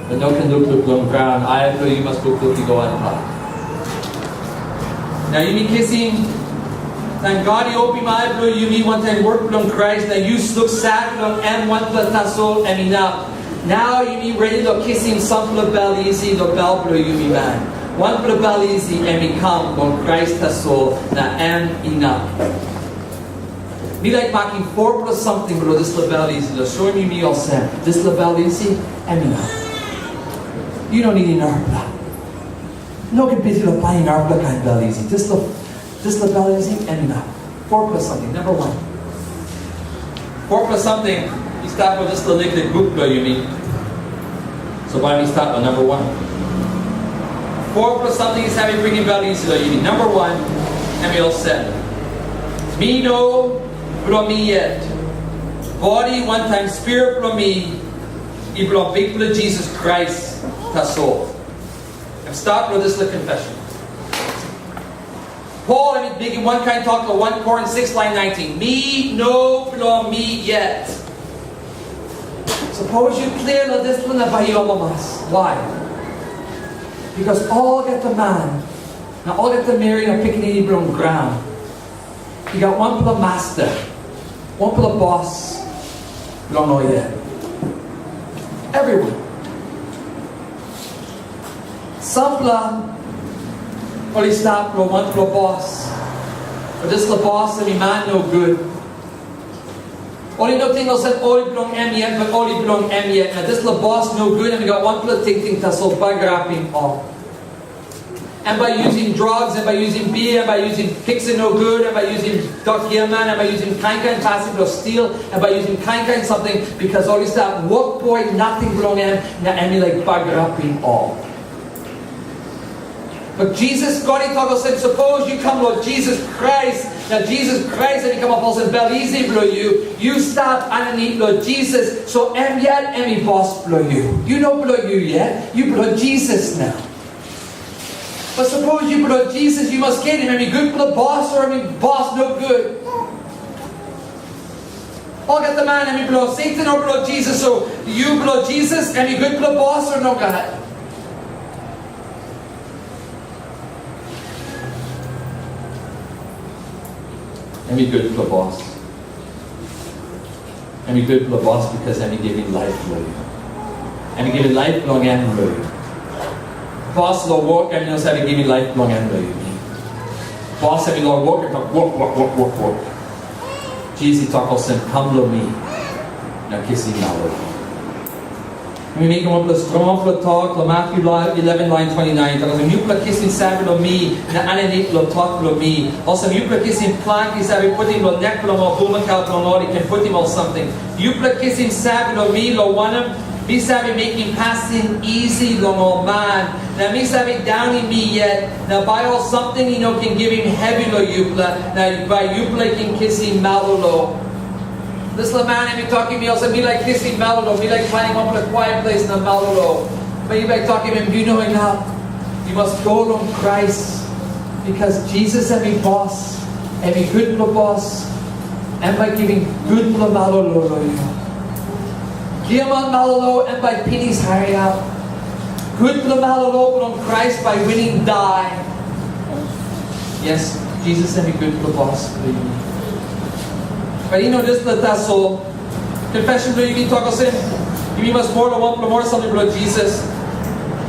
Bat no ken lukluk long graun, ai bilong yu mas lukluk i go antap. Na yumi kisim, taim God i opim ai bilong yumi wantaim wok bilong Krais, na yu luksave long em wanpela tasol em inap. Nau yumi redi long kisim sampela bel isi long bel bilong yumi man. Wanpela bel isi em i kam long Krais tasol, na em inap. Mi laik makim fopela samting bilong dispela bel isi, long soim yumi olsem, dispela bel isi, em inap. Yu no nidim narapela. No ken bisi long painim narapela kain bel isi. Dispela, dispela bel isi, em inap. Fopela samting, namba wan. Fopela samting i stap long dispela liklik buk bilong yumi. So bai mi stat long namba wan. Fopela samting i save bringim bel isi long yumi. Namba wan, em i olsem, mi no bilong mi yet. Bodi wantaim spirit bilong mi i bilong Bikpela Jisas Krais tasol. Em stat long dispela confession. Pol em i mekim wankain tok long wan Korin six lain nineteen, mi no bilong mi yet. Sapos yu klia long dispela na bai yu amamas. Why? Bikos olgeta man na olgeta meri na pikinini bilong graun i gat wanpela masta, wanpela bos bilong ol yet. Everyone. Sampela ol i stap long wanpela bos. Bat dispela bos em i man nogut. Ol i no ting olsem ol i bilong em yet, bat ol i bilong em yet. Na dispela bos nogut, em i gat wanpela tingting tasol, bagarapim ol. Em bai yusim drugs, em bai yusim bia, em bai yusim piksa nogut, em bai yusim tok giaman, em bai yusim kain kain pasin bilong stil, em bai yusim kain kain samting, bikos ol i stap wokboi nating bilong em, na em i laik bagarapim ol. Bat Jisas, God i tok olsem, sapos yu kam long Jisas Krais, na Jisas Krais em i kamap olsem bel isi bilong yu, yu stap aninit long Jisas, so em yet em i bos bilong yu. Yu no bilong yu yet, yu bilong Jisas nau. Bat sapos yu bilong Jisas, yu mas skelim em i gutpela bos, o em i bos nogut. Olgeta man em i bilong Satan o bilong Jisas, so yu bilong Jisas, em i gutpela bos o nogat? Em i gutpela bos. Em i gutpela bos, bikos em i givim laip long yu. Em i givim laip bilong em long yu. Bos long wok, em i no save givim laip bilong em long yu. Bos em i long wok, em tok, "Wok, wok, wok, wok, wok." Jisas i tok olsem, "Kam long mi, na kisim na wok." Mi mekim wanpela strongpela tok long Matthew eleven, lain twenty-nine. Tok olsem, "Yupela kisim save long mi, na aninit long tok bilong mi. Olsem, yupela kisim plank i save putim long nek bilong ol bulmakau bilong ol i ken putim ol samting. Yupela kisim save long mi, long wanem, mi save mekim pasin isi long ol man, na mi save daunim mi yet, na bai ol samting i no ken givim hevi long yupela, na bai yupela i ken kisim malolo." Dispela man em i tokim mi olsem, "Mi laik kisim malolo, mi laik painim wanpela kwait ples na malolo." Bat mi bai tokim em, "Yu no inap. Yu mas go long Krais, bikos Jisas em i bos, em i gutpela bos, em bai givim gutpela malolo long yu. Giaman malolo em bai pinis hariap. Gutpela malolo bilong Krais bai winim dai." Yes, Jisas em i gutpela bos bilong yumi. Bat yu no dispela tasol. Confession bilong yumi tok olsem, yumi mas moa long wanpela moa samting bilong Jisas.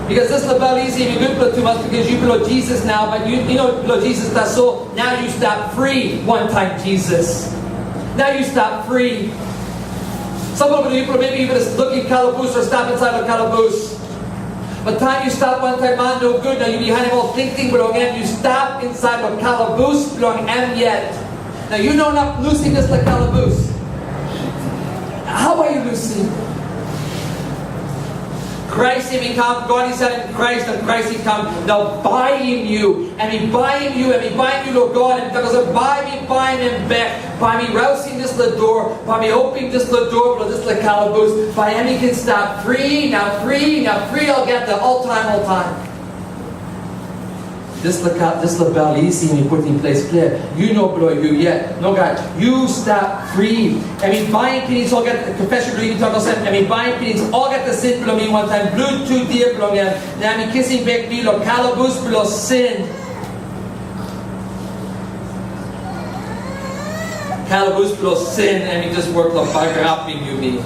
Bikos dispela bel isi em i gutpela tumas, bikos yu bilong Jisas nau, bat yu, yu no bilong Jisas tasol, nau yu stap fri wantaim Jisas. Nau yu stap fri. Sampela bilong yupela, maybe yu bin lukim kalabus o stap insait long kalabus. Bat taim yu stap wantaim man nogut, na yu bihainim ol tingting bilong em, yu stap insait long kalabus bilong em yet. Na yu no inap lusim dispela kalabus. Hau bai yu lusim? Krais em i kam, God i salim Krais, na Krais i kam, na baim yu. Em i baim yu, em i baim yu long God, em i tok olsem, "Bai mi baim em bek, bai mi rausim dispela dua, bai mi opim dispela dua bilong dispela kalabus, bai em i ken stap fri, na fri, na fri olgeta, oltaim, oltaim." Dispela ka-, dispela bel isi em i putim ples klia. Yu no bilong yu yet. Nogat. Yu stap fri. Em i baim pinis olgeta, confession bilong yu tok olsem, em i baim pinis olgeta sin bilong mi wantaim blut tu dia bilong em. Na em i kisim bek mi long kalabus bilong sin. Kalabus bilong sin, em i just wok long bagarapim yumi.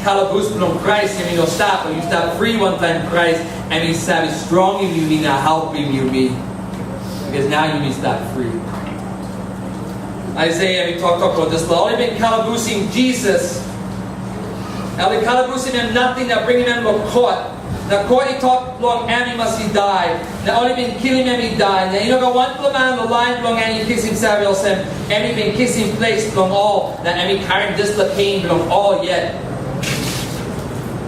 Kalabus bilong Krais, em i no stap, yu stap fri wantaim Krais, em i save strongim yumi na helpim yumi. Bikos nau yumi stap fri. Aisaia em i toktok long dispela, ol i bin kalabusim Jisas. Na ol i kalabusim em nating na bringim em long kot. Na kot i tok long em i mas i dai. Na ol i bin kilim em i dai. Na i no gat wanpela man long lain bilong en i kisim save olsem, em i bin kisim ples bilong ol, na em i karim dispela pen bilong ol yet.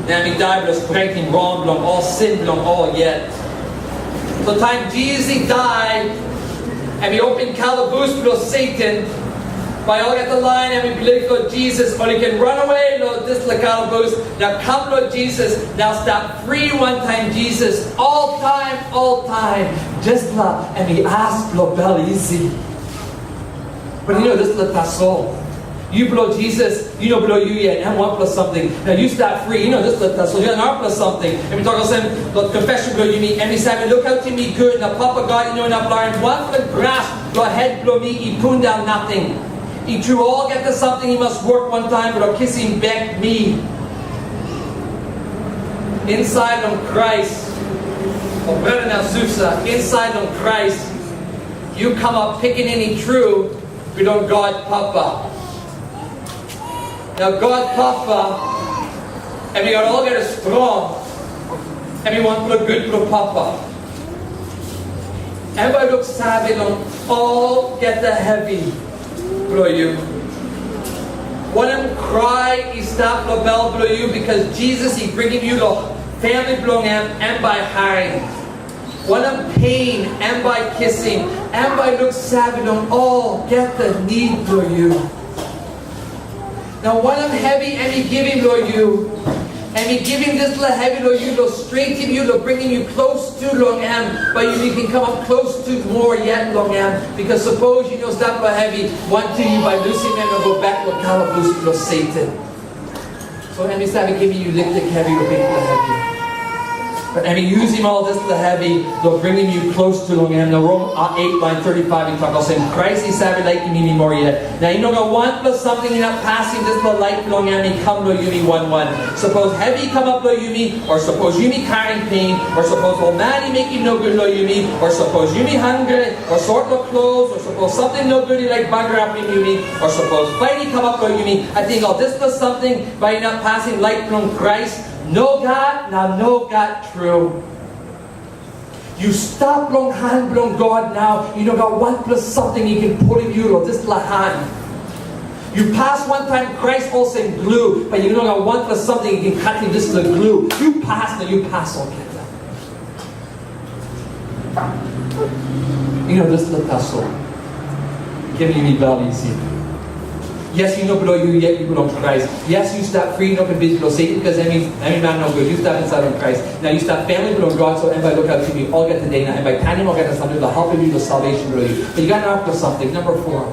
Na em i dai bilong stretim rong bilong ol sin bilong ol yet. So taim Jisas i dai, em i opim kalabus bilong Satan, bai olgeta lain em i bilip long Jisas, ol i ken ranawe long dispela kalabus, na kam long Jisas, na stap fri wantaim Jisas, oltaim, oltaim. Dispela em i as bilong bel isi. Bat yu no dispela tasol. Yu bilong Jisas, yu no bilong yu yet, em wanpela samting. Na yu stap fri, yu no dispela tasol, yu gat narapela samting. Em i tok olsem, long confession bilong yumi, em i save lukautim mi gut, na Papa God i no inap larim wanpela gras long het bilong mi i pundaun nating. I tru, olgeta samting i mas wok wantaim bilong kisim bek mi. Insait long Krais, o brata na susa, insait long Krais, yu kamap pikinini tru bilong God Papa. Na God Papa, em i gat olgeta strong, em i wanpela gutpela Papa. Em bai luksave long olgeta hevi bilong yu. Wanem krai i stap long bel bilong yu, bikos Jisas i bringim yu long famili bilong em, em bai harim. Wanem pen em bai kisim, em bai luksave long olgeta nid bilong yu. Na wanem hevi em i givim long yu, em i givim dispela hevi long yu, long stretim yu, long bringim yu klostu long em, bai yu ken kamap klostu moa yet long em. Bikos sapos yu no stap long hevi, wantu yu bai lusim em na go bek long kalabus bilong Satan. So em i save givim yu liklik hevi o bikpela hevi. Bat em i yusim ol dispela hevi long bringim yu klostu long em. Na Rom eit lain thirty-five i tok olsem, Krais i save laikim yumi moa yet. Na i no gat wanpela samting inap pasim dispela laik bilong em i kam long yumi wan wan. Sapos hevi i kamap long yumi, o sapos yumi karim pen, o sapos ol man i mekim nogut long yumi, o sapos yumi hangre, o sot long klos, o sapos samting nogut i laik bagarapim yumi, o sapos pait i kamap long yumi, ating ol dispela samting bai inap pasim laik bilong Krais Nogat na nogat tru. Yu stap long han bilong God nau, i no gat wanpela samting i ken pulim yu long dispela han. Yu pas wantaim Krais olsem glu, bat i no gat wanpela samting i ken katim dispela glu. Yu pas na yu pas olgeta. Yu no, dispela tasol. Givim yu bel isi. Yes, yu no bilong yu yet, yu bilong Krais. Yes, yu stap fri, no ken bisi bilong Satan, bikos em i, em i man nogut. Yu stap insait long Krais. Nau yu stap famili bilong God, so em bai lukaut yu olgeta de, na em bai tanim olgeta samting bilong helpim yu long salvation bilong yu. Bat yu gat narapela samting. Namba foa.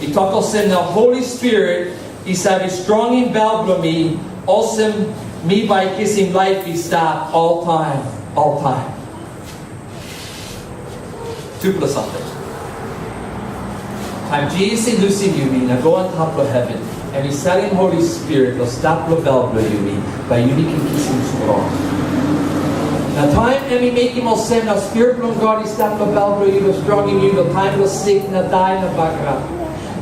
I tok olsem, na Holi Spirit i save strongim bel bilong mi, olsem mi bai kisim laip i stap oltaim, oltaim. Tupela samting. Taim Jisas i lusim yumi na go antap long heven, em i salim Holi Spirit long stap long bel bilong yumi, bai yumi ken kisim strong. Na taim em i mekim olsem, na Spirit bilong God i stap long bel bilong yu, long strongim yu, long taim bilong sik na dai na bagarap.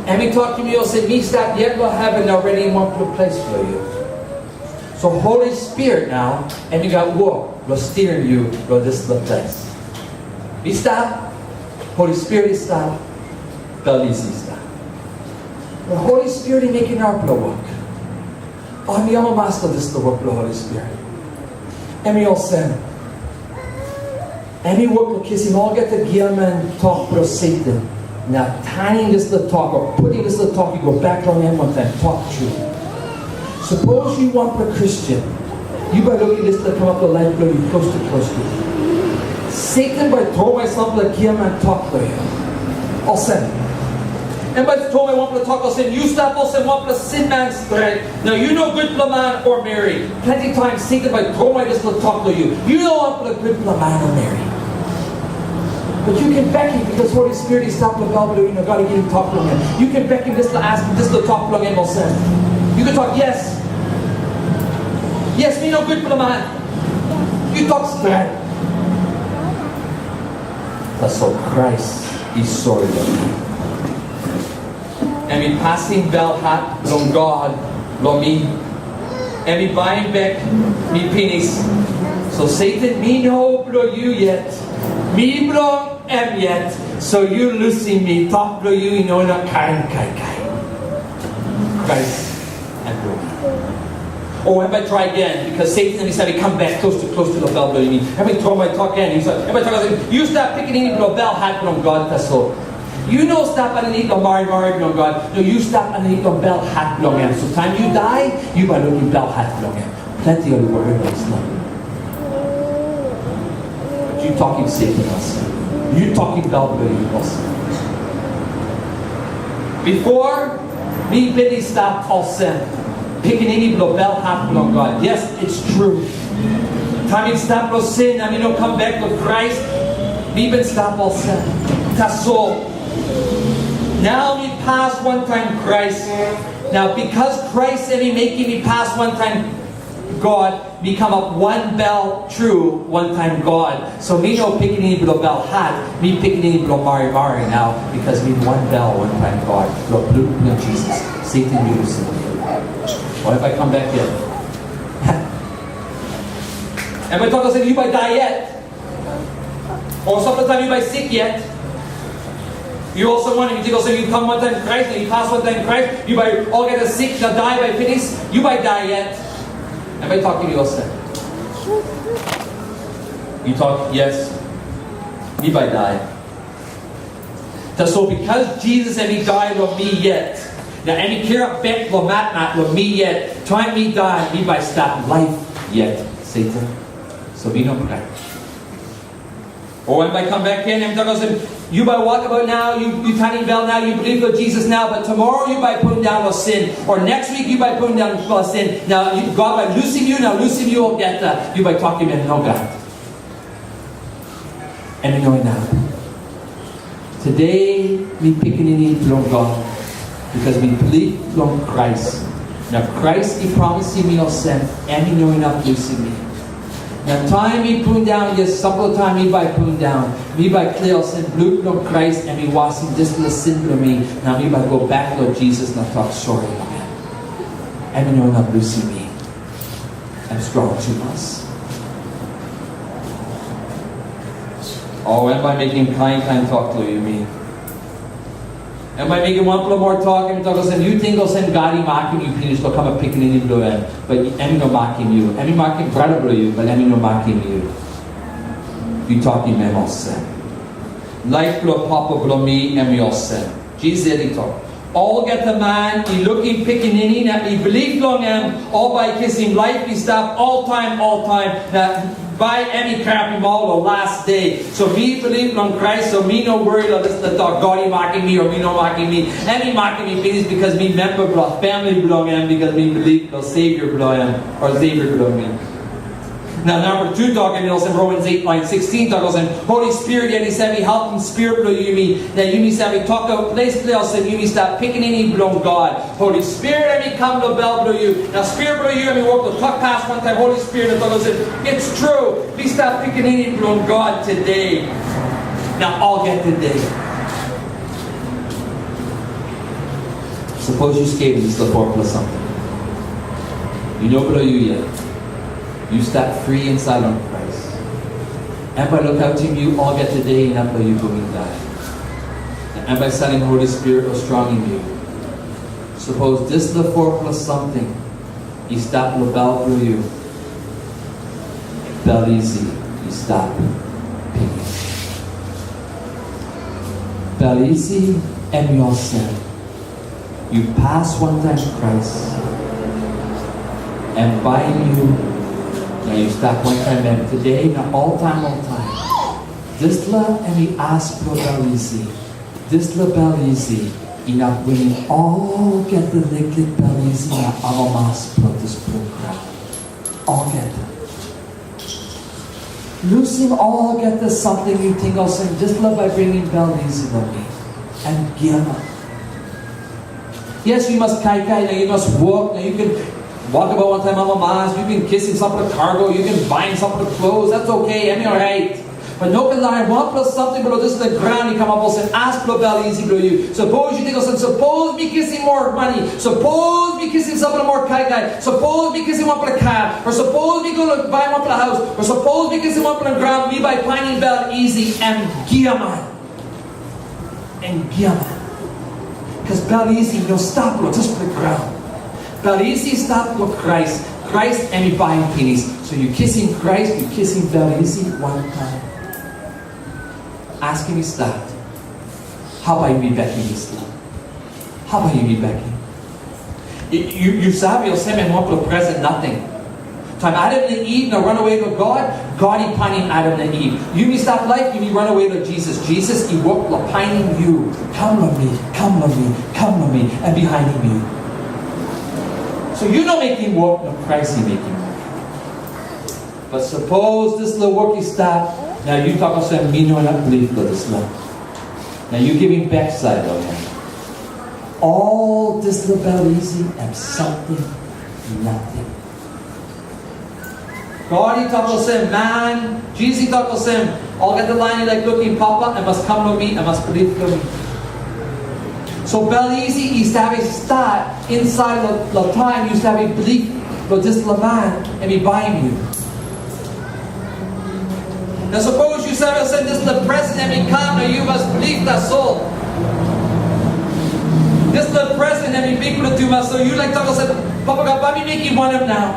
Em i tokim yu olsem, mi stap yet long heven na redim wanpela ples long yu. So Holi Spirit nau, em i gat wok long stiaim yu long dispela ples. Mi stap, Holi Spirit i stap, bel isi i stap. Na Holi Spirit i mekim narapela wok. Ol mi amamas long dispela wok bilong Holi Spirit. Em i olsem, em i wok long kisim olgeta giaman tok bilong Satan, na tanim dispela tok, o putim dispela tok i go bek long em wantaim tok tru. Sapos yu wanpela Kristen, yu bai lukim dispela kamap long laip bilong yu klostu klostu. Satan bai tromoi sampela giaman tok long yu. Olsem, em bai tromoi wanpela tok olsem, yu stap olsem wanpela sinman stret. Nau yu no gutpela man o meri. Planti taim Satan bai tromoi dispela tok long yu. Yu no wanpela gutpela man o meri. But yu ken bekim, bikos Holi Spirit i stap long bel bilong yu, na God i givim tok long em. Yu ken bekim dispela, askim dispela tok long em olsem. Yu ken tok, yes. Yes, mi no gutpela man. Yu tok stret. Tasol Krais i sori long mi. Em i pasim belhat bilong God long mi. Em i baim bek mi pinis. So Satan, mi no bilong yu yet. Mi bilong em yet. So yu lusim mi, tok bilong yu i no inap kain kaikai. Krais em bilong mi. O em bai trai gen, bikos Satan em i save kam bek klostu, klostu long bel bilong yumi. Em bai tromoi tok gen, em bai tok olsem, yu stap pikinini bilong belhat bilong God tasol. Yu no stap aninit long marimari bilong God, no, yu stap aninit long belhat bilong em. So taim yu dai, yu bai lukim belhat bilong em. Planti ol i wari long dispela. But yu tokim Satan olsem. Yu tokim bel bilong yu olsem. Bipo, mi bin i stap olsem pikinini bilong belhat bilong God. Yes, it's true. Taim mi stap long sin, na mi no kam bek long Krais, mi bin stap olsem. Tasol, nau mi pas wantaim Krais. Nau, bikos Krais em i mekim mi pas wantaim God, mi kamap wanbel tru wantaim God. So mi no pikinini bilong belhat, mi pikinini bilong marimari nau, bikos mi wanbel wantaim God. Long blut bilong Jisas, Satan, yu lusim. O em bai kam bek yet. Em bai tok olsem, yu bai dai yet. O sampela taim yu bai sik yet. Yu olsem wanem, yu ting olsem yu kam wantaim Krais, na yu pas wantaim Krais, yu bai olgeta sik na dai bai pinis, yu bai dai yet. Em bai tokim yu olsem. Yu tok, yes, mi bai dai. Tasol bikos Jisas em i dai long mi yet, na em i kirap bek long matmat long mi yet, taim mi dai, mi bai stap laip yet, Satan. So mi no pret. O em bai kam bek gen, em tok olsem, yu bai wokabaut nau, yu, yu tanim bel nau, yu bilip long Jisas nau, bat tumora yu bai pundaun long sin, o neks wik yu bai pundaun long sin, na yu, God bai lusim yu, na lusim yu olgeta, yu bai tokim em nogat. Em i no inap. Tude mi pikinini bilong God, bikos mi bilip long Krais. Na Krais i promisim mi olsem, em i no inap lusim mi. Na taim mi pundaun, yes, sampela taim mi bai pundaun, mi bai klia olsem, blut bilong Krais em i wasim dispela sin bilong mi, na mi bai go bek long Jisas na tok sori long em. Em i no inap lusim mi. Em strong tumas. O em bai mekim kain kain tok long yumi. Em bai mekim wanpela moa tok, em i tok olsem, "Yu ting olsem God i makim yu pinis long kamap pikinini bilong em, bat em i no makim yu. Em i makim brata bilong yu, bat em i no makim yu." Yu tokim em olsem, "Laik bilong Papa bilong mi em i olsem." Jisas i tok, "Olgeta man i lukim pikinini na i bilip long em, ol bai i kisim laip i stap oltaim oltaim, na bai em i kirapim ol long las de." So mi bilip long Krais, so mi no wori long dispela tok, "God i makim mi o mi no makim mi." Em i makim mi pinis, bikos mi memba bilong famili bilong em, bikos mi bilip long Savior bilong em, o Savior bilong mi. Na namba tu tok, em i olsem, Romans eight, line sixteen tok olsem, Holi Spirit em i save helpim spirit bilong yumi, na yumi save tokaut ples ples olsem yumi stap pikinini bilong God. Holi Spirit em i kam long bel bilong yu. Na spirit bilong yu em i wok long tok pas wantaim Holi Spirit na tok olsem, "It's true, mi stap pikinini bilong God today." Na olgeta de. Sapos yu skelim dispela fourpela samting, yu no bilong yu yet. Yu stap fri insait long Krais. Em bai lukautim yu olgeta de inap long yu go i dai. Na em bai salim Holi Spirit long strongim yu. Sapos dispela fourpela samting i stap long bel bilong yu, bel isi i stap pinis. Bel isi em i olsem, yu pas wantaim Krais, em baim yu, na yu stap wantaim em today na oltaim oltaim. Dispela em i as bilong bel isi. Dispela bel isi inap winim olgeta liklik bel isi na amamas bilong dispela graun. Olgeta. Lusim olgeta samting yu ting olsem, dispela bai bringim bel isi long mi. Em giaman. Yes, yu mas kaikai, na yu mas wok, na yu ken wokabaut wantaim amamas, yu ken kisim sampela kago, yu ken baim sampela klos, that's okay, em i orait. Bat no ken larim wanpela samting bilong dispela graun i kamap olsem as bilong bel isi bilong yu. Sapos yu ting olsem, "Sapos mi kisim moa mani, sapos mi kisim sampela moa kaikai, sapos mi kisim wanpela kar, o sapos mi go baim wanpela haus, o sapos mi kisim wanpela graun, mi bai painim bel isi," em giaman. Em giaman. Bikos bel isi i no stap long dispela graun. Bel isi i stap long Krais. Krais em i baim pinis. So yu kisim Krais, yu kisim bel isi wantaim. Askim i stap. Hau bai yumi bekim dispela? Hau bai yumi bekim? Yu, yu, yu save olsem em wanpela presen nating. Taim Adam na Iv na ranawe long God, God i painim Adam na Iv. Yumi stap laip, yumi ranawe long Jisas. Jisas i wok long painim yu. Kam long mi, kam long mi, kam long mi, em bihainim yu. So yu no mekim wok, no, Krais i mekim wok. Bat sapos dispela wok i stap, na yu tok olsem, "Mi no inap bilip long dispela." Na yu givim baksait long em. Ol dispela bel isi em samting nating. God i tok olsem, man, Jisas i tok olsem, olgeta lain i laik lukim Papa, em mas kam long mi, em mas bilip long mi. So bel isi i save stat insait long, long taim yu save bilip long dispela man, em i baim yu. Na sapos yu save olsem dispela presen em i kam, na yu mas bilip tasol. Dispela presen em i bikpela tumas, so yu laik tok olsem, "Papa God, bai mi mekim wanem nau?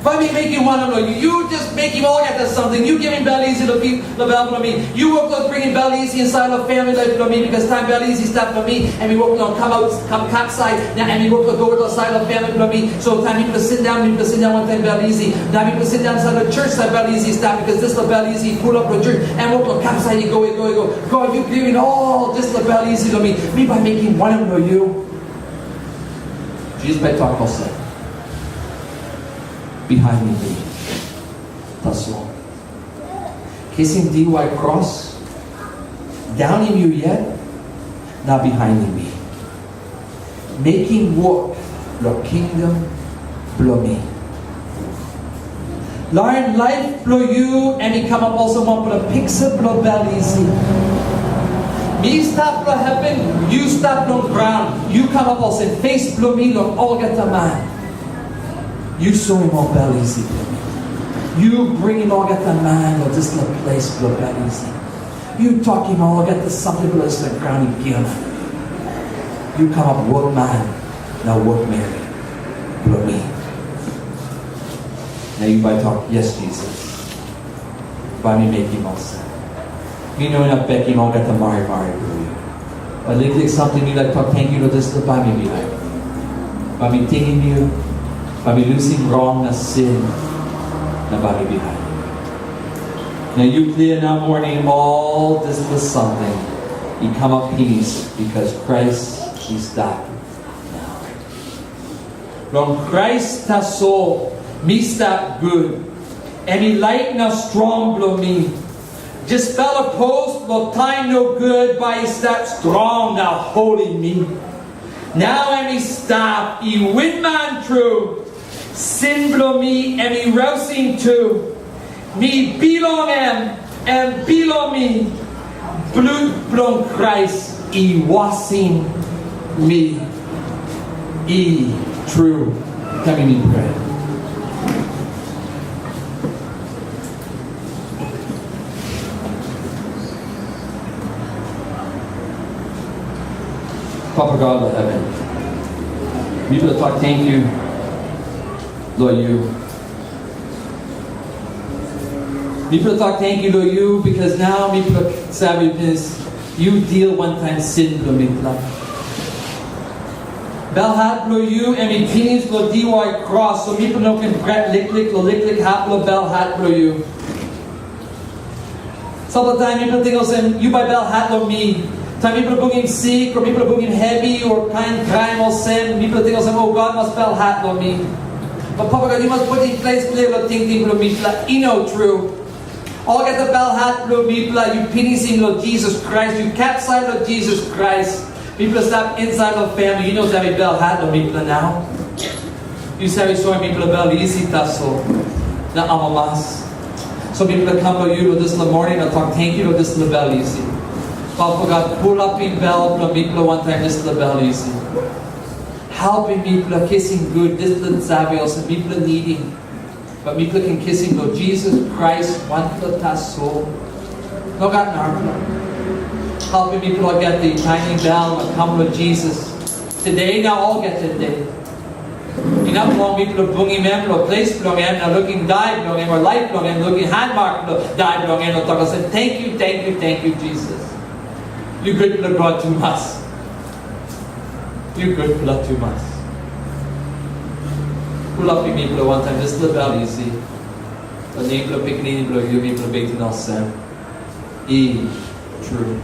Bai mi mekim wanem long yu? Yu jas mekim olgeta samting. Yu givim bel isi long mi, long bel bilong mi. Yu wok long bringim bel isi insait long famili laip bilong mi, bikos taim bel isi i stap long mi, em i wok long kam aut, kam kapsait, na em i wok long go long sait long famili bilong mi." So taim mipela sindaun, mipela sindaun wantaim bel isi. Na mipela sindaun insait long church, sait bel isi i stap, bikos dispela bel isi i pulap long church, em wok long kapsait, i go, i go, i go. God, yu givim ol dispela bel isi long mi. Mi bai mekim wanem long yu? Jisas bai tok olsem, "Bihainim mi." Tasol. Kisim diwai kros, daunim yu yet, na bihainim mi. Mekim wok long kingdom bilong mi. Larim laip bilong yu em i kamap olsem wanpela piksa bilong bel isi. Mi stap long heven, yu stap long graun. Yu kamap olsem pes bilong mi long olgeta man. Yu soim ol bel isi bilong mi. Yu bringim olgeta man long dispela ples bilong bel isi. Yu tokim olgeta samting bilong dispela graun i giaman. Yu kamap wokman na wokmeri bilong mi. Na yu bai tok, "Yes, Jisas, bai mi mekim olsem." Mi no inap bekim olgeta marimari bilong yu. Bai liklik samting mi laik tok tenkyu long dispela, bai mi bihainim. Bai mi tingim yu, bai mi lusim rong na sin, na bai mi bihainim. Na yu klia nau moning ol dispela samting i kamap pinis, bikos Krais i stap nau. Long Krais tasol mi stap gut, em i lait na strong bilong mi. Dispela pos long taim nogut bai i stap strong na holim mi. Nau em i stap i winman tru. Sin bilong mi em i rausim tu. Mi bilong em, em bilong mi. Blut bilong Krais i wasim mi. I tru. Kam yumi pray. Papa God long heven, mipela tok tenkyu long yu. Mipela tok tenkyu long yu, bikos nau mipela save pinis yu deal wantaim sin bilong mipela. Belhat bilong yu em i pinis long diwai kros, so mipela no ken pret liklik long liklik hap long belhat bilong yu. Sampela taim mipela ting olsem, yu bai belhat long mi. Taim mipela bungim sik, o mipela bungim hevi, o kain traim olsem, mipela ting olsem, "O, God mas belhat long mi." Bat Papa God, yu mas putim ples klia long tingting bilong mipela, i no tru. Olgeta belhat bilong mipela, yu pinisim long Jisas Krais, yu kapsait long Jisas Krais. Mipela stap insait long famili, yu no save belhat long mipela nau. Yu save soim mipela bel isi tasol, na amamas. So mipela kam long yu long dispela moning na tok tenkyu long dispela bel isi. Papa God, pulapim bel bilong mipela wantaim dispela bel isi. Helpim mipela kisim gut dispela save olsem mipela nidim. Bat mipela ken kisim long Jisas Krais wanpela tasol. Nogat narapela. Helpim mipela olgeta i tanim bel na kam long Jisas. Today na olgeta de. Inap long mipela bungim em long ples bilong em na lukim dai bilong em, o laip bilong em, lukim hanmak bilong dai bilong em, na tok olsem, "Tenkyu, tenkyu, tenkyu, Jisas. Yu gutpela God tumas. Yu gutpela tumas." Pulapim mipela wantaim dispela bel isi. Long nem bilong Pikinini bilong yu, mipela beten olsem, i tru.